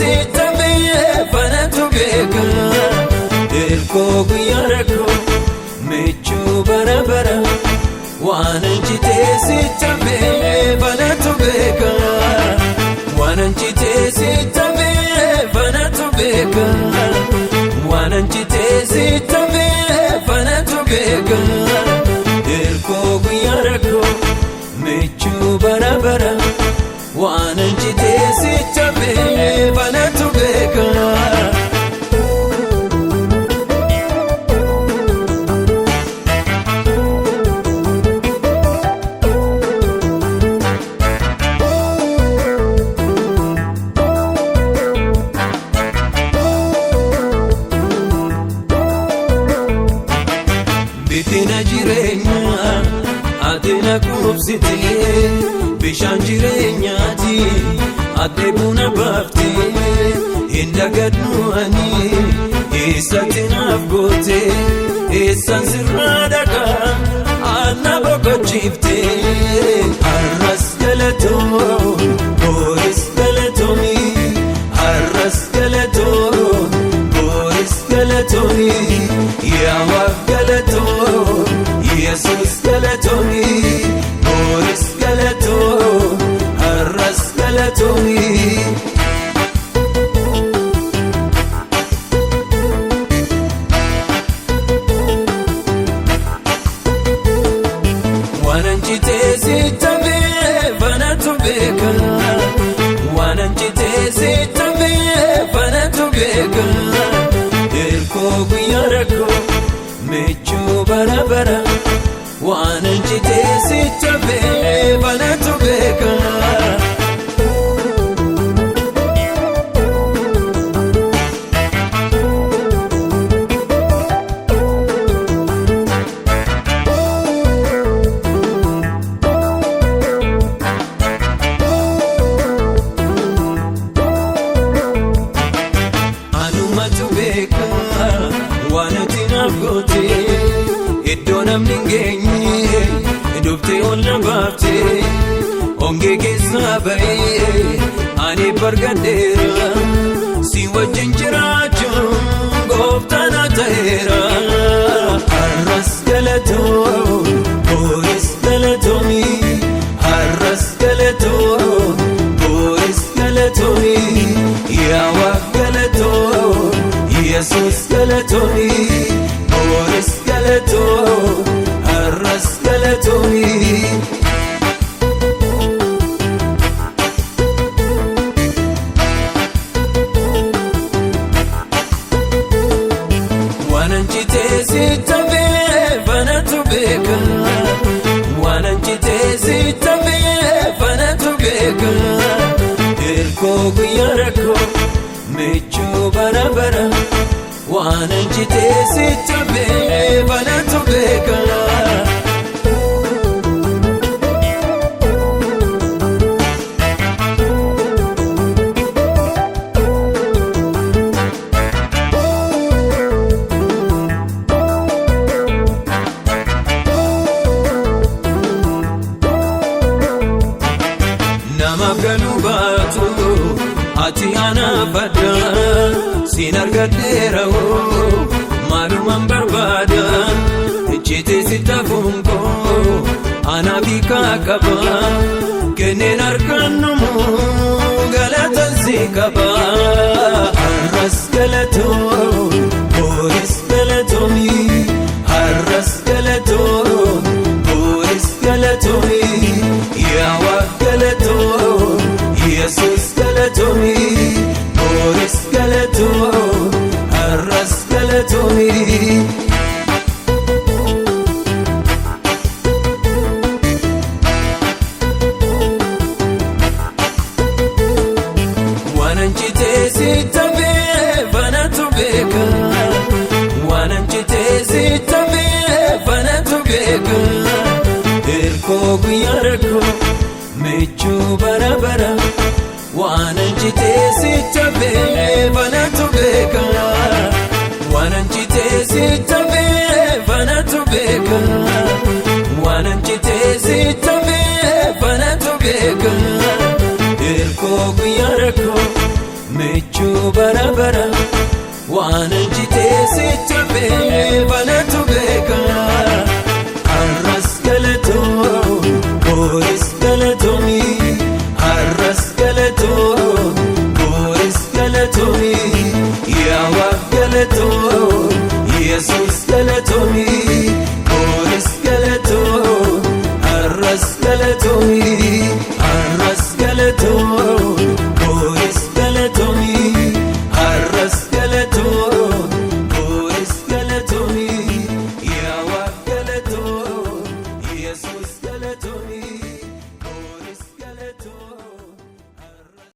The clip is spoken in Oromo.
sitti hafee fanatu beeka. Hirkoo guyyaa rakkoo michuu bara bara waan anjitee sitti hafee fanatu beeka. Waan anjitee sitti hafee fanatu beeka. Waan anjitee sitti hafee fanatu beeka. Hirkoo guyyaa rakkoo michuu bara bara waan anjitee sitti hafee fanatu beeka. Biddeen jireenyaa ati na quubsitee bishaan jireenyaati ati buna baaftee hin dagadhu ani eessatti naaf gootee eessaan sirraa dhagaa ana boqochiiftee har'as galatoo booris galatoomii har'as galatoo booris galatoomii yaa galatoo Yesuus galatoomii booris galatoo har'as galatoomii. Waan anjitee sitti hafee fanatu beeka. Waan anjitee sitti hafee fanatu beeka. Hirkoo guyyaa rakkoo michuu bara bara waan anjitee sitti hafee fanatu beeka. Anumatu beeka waan ati naaf goote iddoo namni hin geenye dhuftee ol na baaftee ongee keessaa ba'ee ani bargadheera si wajjin jiraachuun gooftaa na ta'eera. Har'as galatoo booris galatoomii har'as galatoo booris galatoomii yaa Waaq galatoo Yesuus galatoomii booris galatoo har'as galatoomii. Waan anjitee sitti hafee fanatu beeka. Waan anjitee sitti hafee fanatu beeka. Hirkoo guyyaa rakkoo michuu bara bara waan anjitee sitti hafee fanatu beeka. Namaaf galuu baatu ati anaaf adda siin argadheera hoo maalumaan barbaada icciitii sitti hafuun koo anaaf hiikaa qaba kenneen harkaan galatan si qaba. Har'as galatoo booris galatoomii har'as galatoo booris galatoomii yaa Waaq galatoo Yesuus galatoomii booris galatoo har'as galatoomii. Waan anjitee sitti hafee fanatu beeka. Waan anjitee sitti hafee fanatu beeka. Hirkoo guyyaa rakkoo michuu bara bara waan anjitee sitti hafee fanatu beeka. Waan anjitee sitti hafee fanatu beeka. Waan anjitee sitti hafee fanatu beeka. Hirkoo guyyaa rakkoo. Michuu bara bara waan anjitee sitti hafee banatu beeka. Har'as galatoo, booris galatoomi. Har'as galatoo, booris galatoomi.